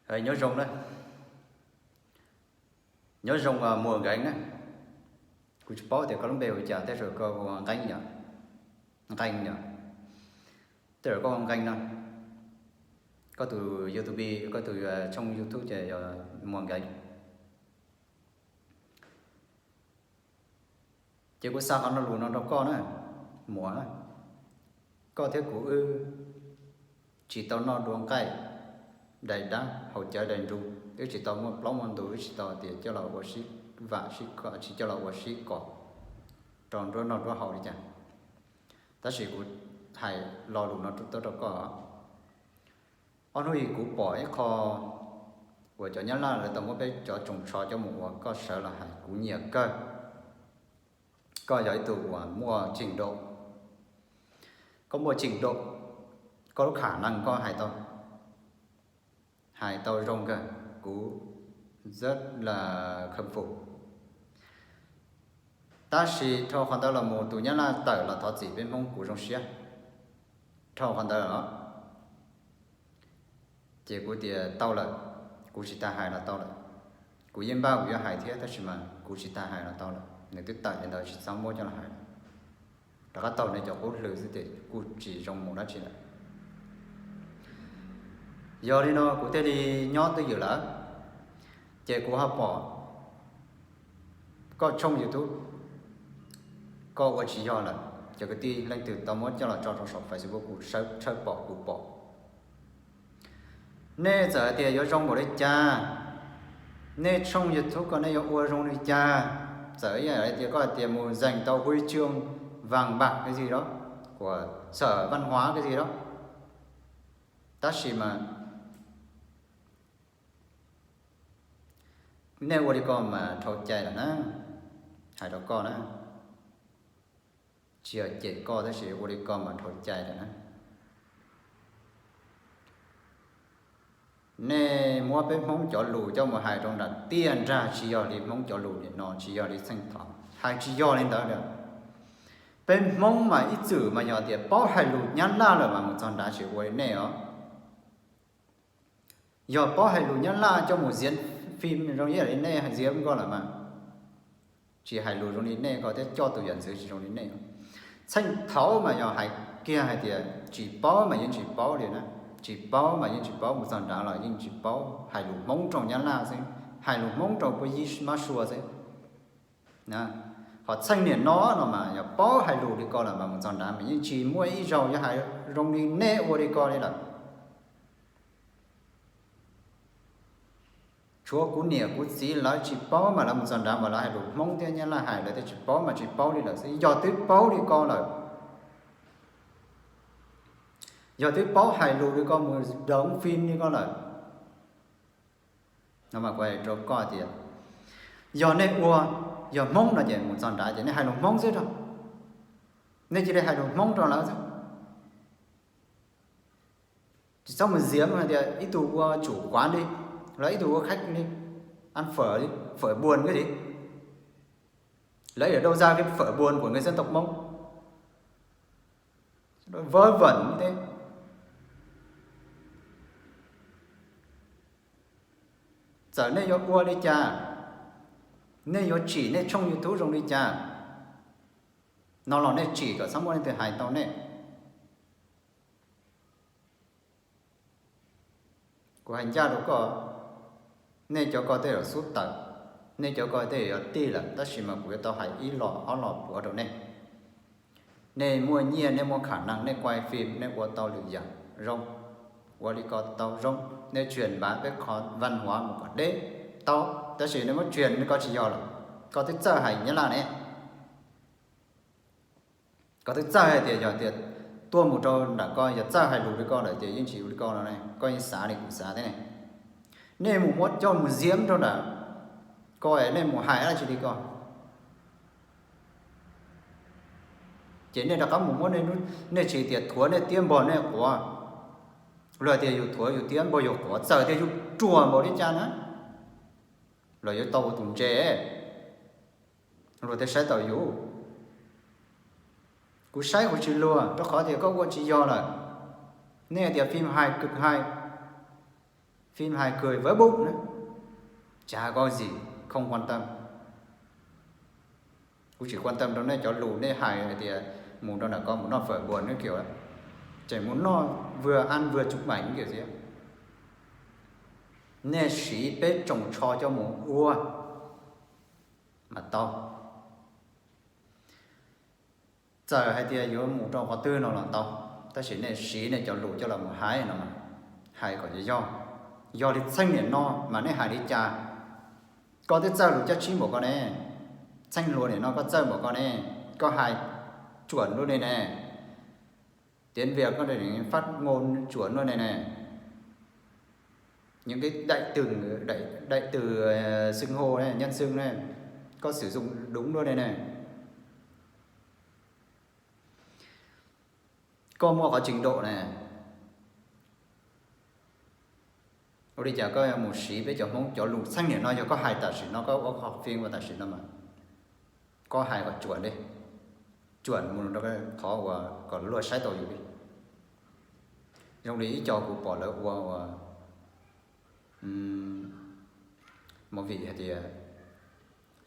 Nyob zoo na, nyob zoo Muas Nkees na. Kuv tsis paub tias koj lub npe hu li cas, tej zaum koj hu Nqeeb yom, Nqees yom, tej zaum koj hu Nqees no. Koj tus YouTube, koj tus tshooj YouTube ces yog Muas Nkees. Ces kuv xa qhov no lus no rau koj na, Muas, koj thiab kuv wb tsis tau noj dua nqaij dais dab haus cawv dais nrug, wb tsis tau muaj plaub muaj ntug, wb tsis tau tias coj los ua sib vam sib kho, tsis coj los ua sib kos rau nruab noj nruab haus li cas. Tab sis kuv hais lo lus no tuaj rau koj. Ob hnub ib kuv pom ib qho uas cov Nyab Laj lawv tau muab peb cov tsoos tsho coj mus ua, koj sawv los hais kuv nyiam kawg. Koj yog ib tug uas muaj trình độ, koj muaj trình độ, koj lub khả năng koj hais tau, hais tau zoo kawg, kuv rất là khâm phục. Tab sis dhau qhov ntawd los mus tus Nyab Laj tawm los thov txim peb Hmoob kuv zoo siab. Dhau qhov ntawd los ces kuv tias tau lawm, kuv tsis tas hais los tau lawm. Kuv yeej npaj kuv yuav hais thiab tab sis mas kuv tsis tas hais los tau lawm, nws twb tawm li ntawd tsis txhob muab coj los hais. Rov qab taug nws cov qub hlws xwb ces kuj tsis zoo mus dab tsi lawm. Yog li no kuv thiaj li nyob twj ywm lawm, ces kuv ho pom koj tshooj YouTube koj ua tsis yog lawm, cov kwv tij leej twg tau muab coj los tso rau saum Facebook kuv tshawb pom kuv pom. Nej txawm hais tias yuav zoo npaum li cas, nej tshooj YouTube ko nej yuav ua zoo li cas, txawm ib yam li tias koj hais tias mus giành tau huy chương vàng bạc cái gì đó của Sở Văn hóa cái gì đó, tab sis mas nej ua li ko mas dhau cai lawm na, hais rau koj na. Tsis yog cem koj tab sis ua li ko mas dhau cai lawm na. Nej muab peb Hmoob cov lus coj mus hais rau nram tiaj nrag, tsis yog li Hmoob cov lus nim no, tsis yog li txheej thaud, hais tsis yog li ntawd. Peb Hmoob mas ib txwm mas yog tias paub hais lus Nyab Laj lawm mas mus txog nrad tsis ua li nej os. Yog paub hais lus Nyab Laj coj mus diễn phim zoo ib yam li nej hais, diễn koj lawm mas tsis hais lus zoo li nej ko thiab coj tus yam ntxwv tsis zoo li nej. Txheej thaud mas yog hais kiag hais tias tsis paub mas yeej tsis paub li na, tsis paub mas yeej tsis paub, mus txog nrad los yeej tsis paub, hais lus Hmoob rau Nyab Laj xwb, hais lus Hmoob rau puab yib mab sua xwb. Ho txheej niam no no mas yog paub hais lus li ko lawm mas mus txog nrad mas yeej tsis muaj ib zaug yuav hais zoo li nej ua li ko li lawm. Tshuav kuv niam kuv txiv lawv tsis paub mas lawv mus txog nrad mas lawv hais lus Hmoob thiab Nyab Laj hais, lawv thiaj tsis paub mas tsis paub li lawm xwb. Yog twb paub li ko lawm, yog twb paub hais lus li ko mus đóng phim li ko lawm no mas kuv hais rau koj tias yog nej ua, yog Hmoob no ces mus txog nrad ces nej hais lus Hmoob xwb rau, nej cia li hais lus Hmoob rau lawv xwb. Tsis txhob mus diễn hais tias ib tug ua chủ quán li, lawv ib tug ua khách li, ăn phở li, phở buồn cái gì, lấy ở đâu ra cái phở buồn của người dân tộc Mông, vớ vẩn thế. Txawm nej yuav ua li cas, nej yuav tsim nej tshooj YouTube zoo li cas no los nej tsim kom txhob muaj leej twg hais tau nej. Kuv hais ncaj rau koj, nej cov ko tej zaum xub tawm, nej cov ko tej zaum yog tij lawm, tab sis mas kuv yuav tau hais ib los ob los puav rau nej. Nej muaj nyiaj, nej muaj khả năng, nej quay phim, nej ua tau lwm yam zoo, ua li ko tau zoo, nej truyền bá peb qhov văn hóa mus kom deb tau, tab sis nej muab truyền li ko tsis yog lawm. Koj twb txawj hais Nyab Laj ne, koj twb txawj hais tias yog tias tuaj mus rau nram ko yog txawj hais lus li ko lawm ces yeej tsis ua li ko no ne, koj yeej xav li kuv xav thiab ne. Nej mus muab coj mus diễn rau nram ko es nej mus hais dab tsi li ko, ces nej rov qab mus muab nej tsis tias thuav nej tiab npog nej quav, luag tias yus thuav yus tiab npog yus quav, txawm tias yus ruam npaum li cas na los yuav tau ua tus ntse, luag thiaj saib tau yus. Kuv saib kuv tsis luag rau qhov tias koj ua tsis yog lawm. Nej hais tias phim hais kwm hais, Phim hais kws vớ bum na, chả có gì, không quan tâm. Kuv tsis quan tâm rau nej cov lus nej hais hais tias mus rau nram ko mus noj phở buồn no kiag, tseem mus noj vừa ăn vừa chụp ảnh kiag thiab. Nej siv peb tsoos tsho coj mus ua mas tau. Txawm hais tias yuav mus rau qhov twg no los tau, tab sis nej siv nej cov lus coj los mus hais no, hais kom yog, yog li txheej niam no mas nej hais li cas? Koj twb txawj lus Cab Tsib npaum ko ne, txheej hluas niam no koj txawj npaum ko ne, koj hais tsuam luaj li ne, tiếng Việt koj fab ngôn tsuam luaj li ne, những cái đại từ, đại từ xưng hô ne, nhân xưng ne, koj sử dụng đúng luaj li ne. Koj muaj qhov trình độ ne, ua li cas koj yuav mus siv peb cov Hmoob cov lus txheej niam no? Yog koj hais tam sim no, koj ua qhov phim ua tam sim no mas koj hais kom tsuam li, tsuam mus rau qhov uas kom luag saib tau yus li. Zoo li ib co kuv pom lawv ua uas movie hais tias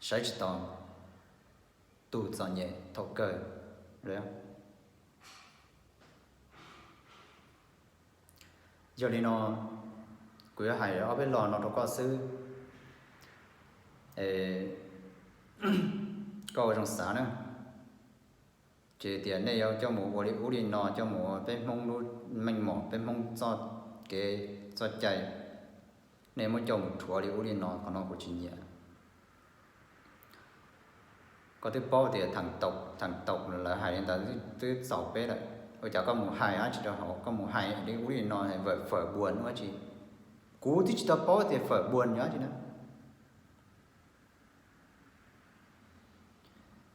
saib tsis taus tus txom nyem thaum kawg. Yog li no, kuv yuav hais ob peb lo no rau koj xwb, koj ua zoo xav na. Ces tias nej yuav coj mus ua li ub li no, coj mus ua peb Hmoob lub meej mom, peb Hmoob txoj kev txoj cai, nej muab coj mus rhuav li ub li no, qhov no kuv tsis nyiam. Koj twb paub tias thaum, thaum lawv hais li ntawd twb txaus peb lawm, ua cas koj mus hais dab tsi rau hauv, koj mus hais li ub li no, vawm fawm buas ua dab tsi? Kuv twb tsis tau paub tias fawm buas yog dab tsi na.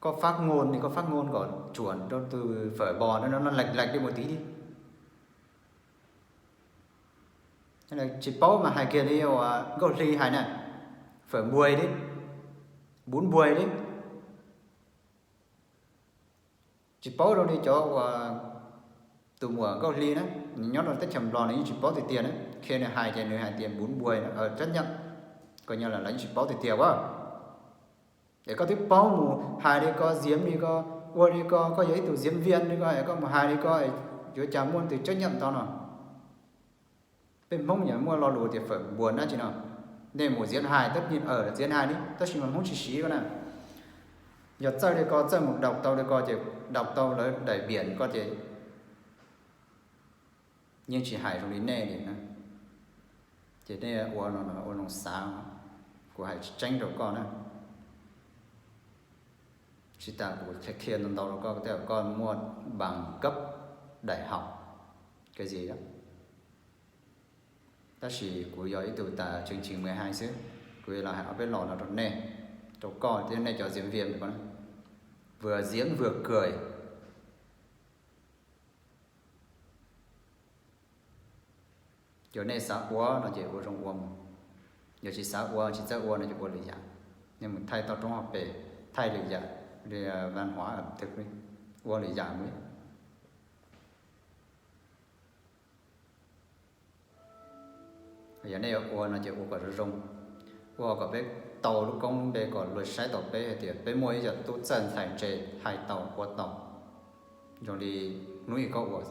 Koj phát ngôn li, koj phát ngôn kom tsuam rau tus phở bò no, no lệch lệch đi một tí đi. Tsis paub mas hais kiag li uas Nkauj Hli hais na, phở buas đi, bún buas đi. Tsis paub rau li cov uas tus muam Nkauj Hli na, nws nyob rau teb chaws Nplog nws yeej tsis paub tiag tiag na, qhia nws hais ces nws hais tias bún buas, chấp nhận, koj nyob los lawv yeej tsis paub tiag tiag as. Es koj twb paub mus hais li ko, diễn li ko, ua li ko, koj yog ib tug diễn viên li ko, koj mus hais li ko, yuav cas muaj leej twg chấp nhận tau no? Peb Hmoob yeej muaj lo lus tias phở buas dab tsi no. Nej mus diễn hài, tất nhiên ở diễn hài đi, tab sis mas Hmoob tsis siv ko na. Yog txawj li ko, txawj mus đọc tau li ko ces đọc tau lawv đại diện ko ces yeej tsis hais zoo li nej li na. Ces nej ua no ua zoo xav, kuv hais tseeb rau koj na. Tsis tas kuv qhia ntau ntau rau koj, tej zaum koj muaj bằng cấp đại học cái gì đó. Tab sis kuv yog ib tug tas chương trình mười hai xwb, kuv yuav los hais ob peb lo no rau nej, rau koj thiab nej cov diễn viên ko na. Vừa diễn vừa cười. Yog nej xav ua no ces ua zoo ua mus, yog tsis xav ua, tsis txawj ua no ces ua lwm yam. Nej mus thaij toj roob hauv pes, thaij lwm yam, văn hóa ẩm thực li, ua lwm yam mus. Yog nej yuav ua no ces ua kom zoo zoo, ua kom peb tau lub koob lub npe kom luag saib tau peb hais tias peb muaj ib co tub txawj ntxhais ntse hais tau ua tau zoo li hnub ib koj ua.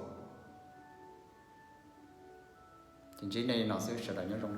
Ces ntsib nej li no xwb, sawv daws nyob zoo.